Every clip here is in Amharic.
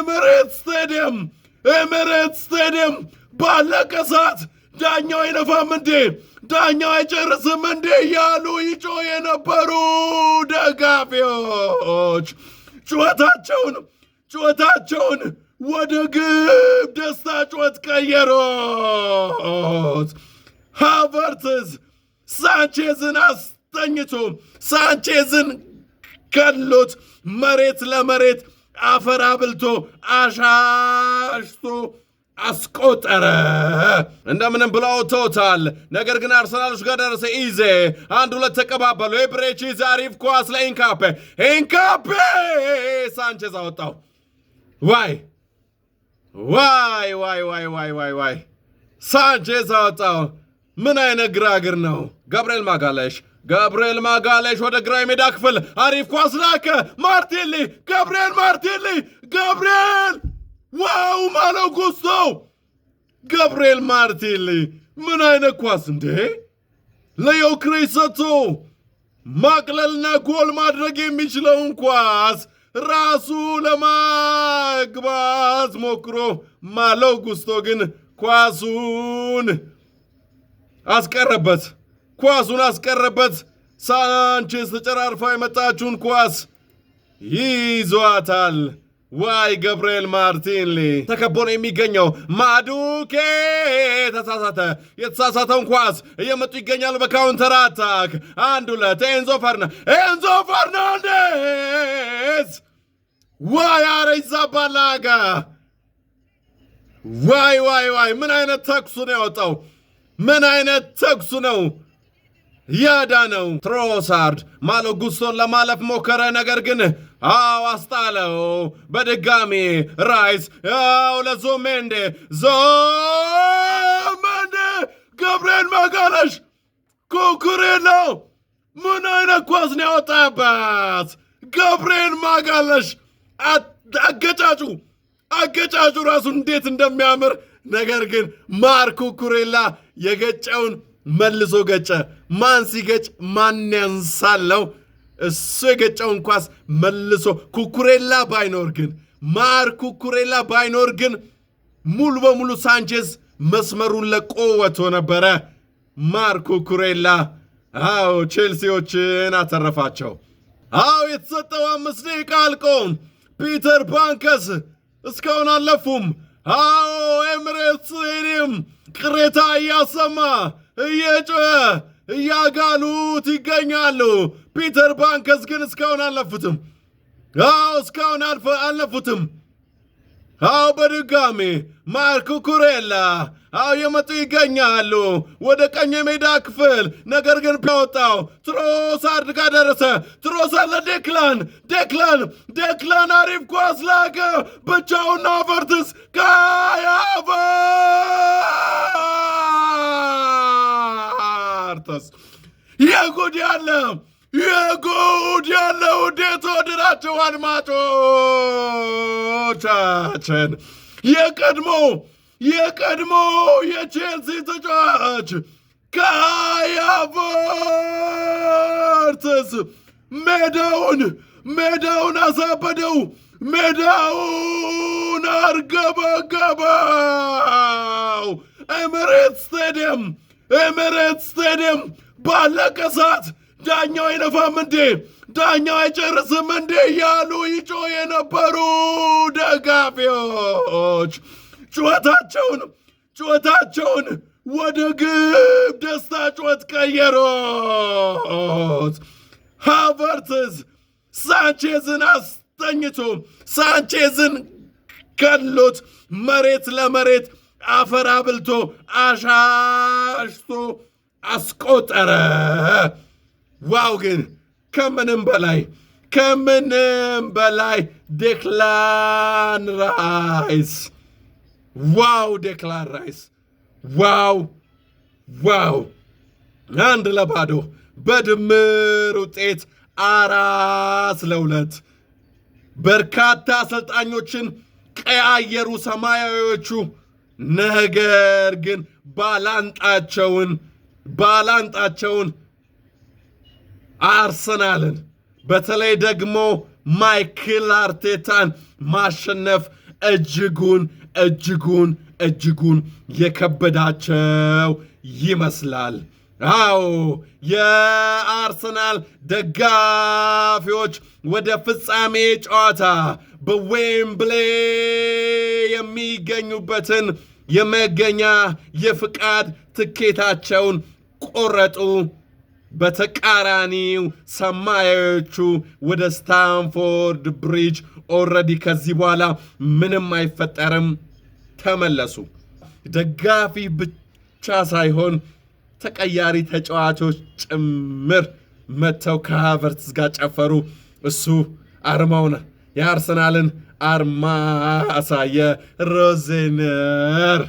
ኤሚሬትስ ስቴዲየም፣ ኤሚሬትስ ስቴዲየም ባለቀ ሰዓት ዳኛው አይነፋም እንዴ፣ ዳኛው አይጨርስም እንዴ እያሉ ይጮህ የነበሩ ደጋፊዎች ጩኸታቸውን ወደ ግብ ደስታ ጩኸት ቀየሩት። ሃቨርትዝ ሳንቼዝን አስተኝቶ፣ ሳንቼዝን ገሎት፣ መሬት ለመሬት አፈር አብልቶ አሻሽቶ አስቆጠረ። እንደምንም ብለው አውጥተውታል። ነገር ግን አርሰናሎች ጋር ደረሰ። ኢዜ አንድ ሁለት ተቀባበሉ። ኤብሬቺ አሪፍ ኳስ ለኢንካፔ፣ ኢንካፔ፣ ሳንቼዝ አወጣው። ዋይ ዋይ ዋይ ዋይ ዋይ ዋይ ዋይ፣ ሳንቼዝ አወጣው። ምን አይነት ግራግር ነው? ገብርኤል ማጋሌሽ፣ ገብርኤል ማጋሌሽ ወደ ግራ የሜዳ ክፍል አሪፍ ኳስ ላከ። ማርቲኔሊ፣ ገብርኤል ማርቲኔሊ፣ ገብርኤል፣ wow፣ ማሎ ጉስቶ፣ ገብርኤል ማርቲኔሊ ምን አይነት ኳስ እንዴ! ለዮክሬስ ሰጥቶ ማቅለልና ጎል ማድረግ የሚችለውን ኳስ ራሱ ለማግባት ሞክሮ ማሎ ጉስቶ ግን ኳሱን አስቀረበት። ኳሱን አስቀረበት። ሳንቼዝ ተጨራርፋ የመጣችውን ኳስ ይዟታል። ዋይ ገብርኤል ማርቲኔሊ ተከቦ ነው የሚገኘው። ማዱኬ ተሳሳተ። የተሳሳተውን ኳስ እየመጡ ይገኛሉ። በ counter attack አንድ ሁለት፣ ኤንዞ ፈርናንዴዝ፣ ዋይ አሪዛባላጋ፣ ዋይ ዋይ ዋይ! ምን አይነት ተኩሱ ነው ያወጣው? ምን አይነት ተኩሱ ነው ያዳነው? ትሮሳርድ ማሎ ጉስቶን ለማለፍ ሞከረ፣ ነገር ግን አዎ አስጣለው። በድጋሚ ራይስ፣ አዎ ለዞሜንዴ፣ ዞሜንዴ፣ ገብርኤል ማጋለሽ፣ ኩኩሬላ ምን አይነት ኳስ ነው ያወጣበት? ገብርኤል ማጋለሽ አገጫጩ ራሱ እንዴት እንደሚያምር፣ ነገር ግን ማርክ ኩኩሬላ የገጨውን መልሶ ገጨ። ማን ሲገጭ ማን ያንሳለው? እሱ የገጨውን ኳስ መልሶ ኩኩሬላ ባይኖር ግን፣ ማርክ ኩኩሬላ ባይኖር ግን ሙሉ በሙሉ ሳንቼዝ መስመሩን ለቆ ወጥቶ ነበረ። ማርክ ኩኩሬላ አዎ ቼልሲዎችን አተረፋቸው። አዎ የተሰጠው 5 ደቂቃ አልቆ ፒተር ባንከስ እስካሁን አለፉም። አዎ ኤምሬትስ ስቴዲየም ቅሬታ እያሰማ እየጮኸ እያጋሉት ይገኛሉ። ፒተር ባንከስ ግን እስካሁን አልለፉትም። አዎ እስካሁን አልለፉትም። አዎ በድጋሚ ማርክ ኩኩሬላ፣ አዎ የመጡ ይገኛሉ ወደ ቀኝ የሜዳ ክፍል። ነገር ግን ያወጣው ትሮሳርድ ጋር ደረሰ። ትሮሳርድ ለዴክላን፣ ዴክላን፣ ዴክላን አሪፍ ኳስ ላከ። ብቻውን ሃቨርትዝ፣ ካይ ሃቨርትዝ፣ የጉድ ያለ፣ የጉድ ያለ! ውዴት ወድራቸው አድማጮቻችን፣ የቀድሞ የቼልሲ ተጫዋች ካይ ሃቨርትዝ ሜዳውን አሳበደው፣ ሜዳውን አርገበገበው። ኤሚሬትስ ስቴዲየም፣ ኤሚሬትስ ስቴዲየም ባለቀ ሰዓት ዳኛው አይነፋም እንዴ፣ ዳኛው አይጨርስም እንዴ እያሉ ይጮህ የነበሩ ደጋፊዎች ጩኸታቸውን ወደ ግብ ደስታ ጩኸት ቀየሩት። ሃቨርትዝ ሳንቼዝን አስተኝቶ፣ ሳንቼዝን ገሎት፣ መሬት ለመሬት አፈር አብልቶ አሻሽቶ አስቆጠረ። Wow! ግን ከምንም በላይ ዴክላን ራይስ፣ wow! ዴክላን ራይስ፣ wow wow! 1-0፣ በድምር ውጤት 4-2። በርካታ አሰልጣኞችን ቀያየሩ ሰማያዊዎቹ። ነገር ግን ባላንጣቸውን አርሰናልን በተለይ ደግሞ ማይክል አርቴታን ማሸነፍ እጅጉን እጅጉን እጅጉን የከበዳቸው ይመስላል። አዎ፣ የአርሰናል ደጋፊዎች ወደ ፍጻሜ ጨዋታ በዌምብሌ የሚገኙበትን የመገኛ የፍቃድ ትኬታቸውን ቆረጡ። በተቃራኒው ሰማያዊዎቹ ወደ ስታንፎርድ ብሪጅ already ከዚህ በኋላ ምንም አይፈጠርም ተመለሱ። ደጋፊ ብቻ ሳይሆን ተቀያሪ ተጫዋቾች ጭምር መጥተው ከሃቨርትዝ ጋር ጨፈሩ። እሱ አርማውን፣ የአርሰናልን አርማ አሳየ። ሮዜነር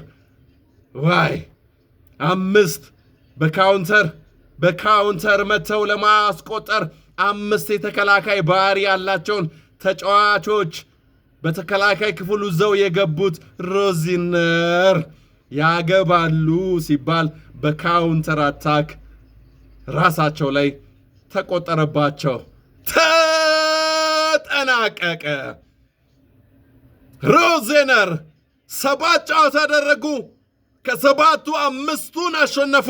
ዋይ፣ አምስት በ counter መጥተው ለማስቆጠር አምስት የተከላካይ ባህሪ ያላቸውን ተጫዋቾች በተከላካይ ክፍሉ ዘው የገቡት ሮዚነር ያገባሉ ሲባል በ counter attack ራሳቸው ላይ ተቆጠረባቸው። ተጠናቀቀ። ሮዜነር 7 ጨዋታ አደረጉ። ከሰባቱ አምስቱን አሸነፉ፣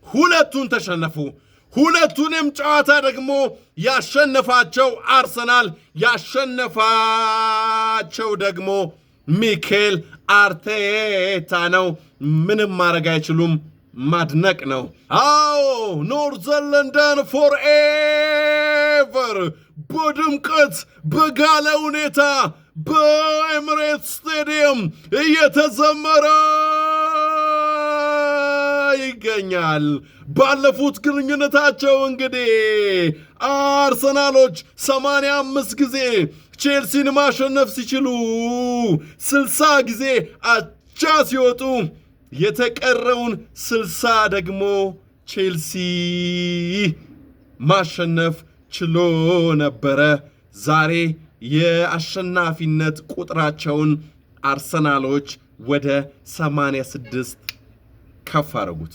ሁለቱን ተሸነፉ። ሁለቱንም ጨዋታ ደግሞ ያሸነፋቸው አርሰናል፣ ያሸነፋቸው ደግሞ ሚኬል አርቴታ ነው። ምንም ማድረግ አይችሉም። ማድነቅ ነው። አዎ፣ North London forever በድምቀት በጋለ ሁኔታ በኤምሬትስ ስቴዲየም እየተዘመረ ይገኛል። ባለፉት ግንኙነታቸው እንግዲህ አርሰናሎች 85 ጊዜ ቼልሲን ማሸነፍ ሲችሉ 60 ጊዜ አቻ ሲወጡ የተቀረውን 60 ደግሞ ቼልሲ ማሸነፍ ችሎ ነበረ። ዛሬ የአሸናፊነት ቁጥራቸውን አርሰናሎች ወደ 86 ከፍ አደረጉት።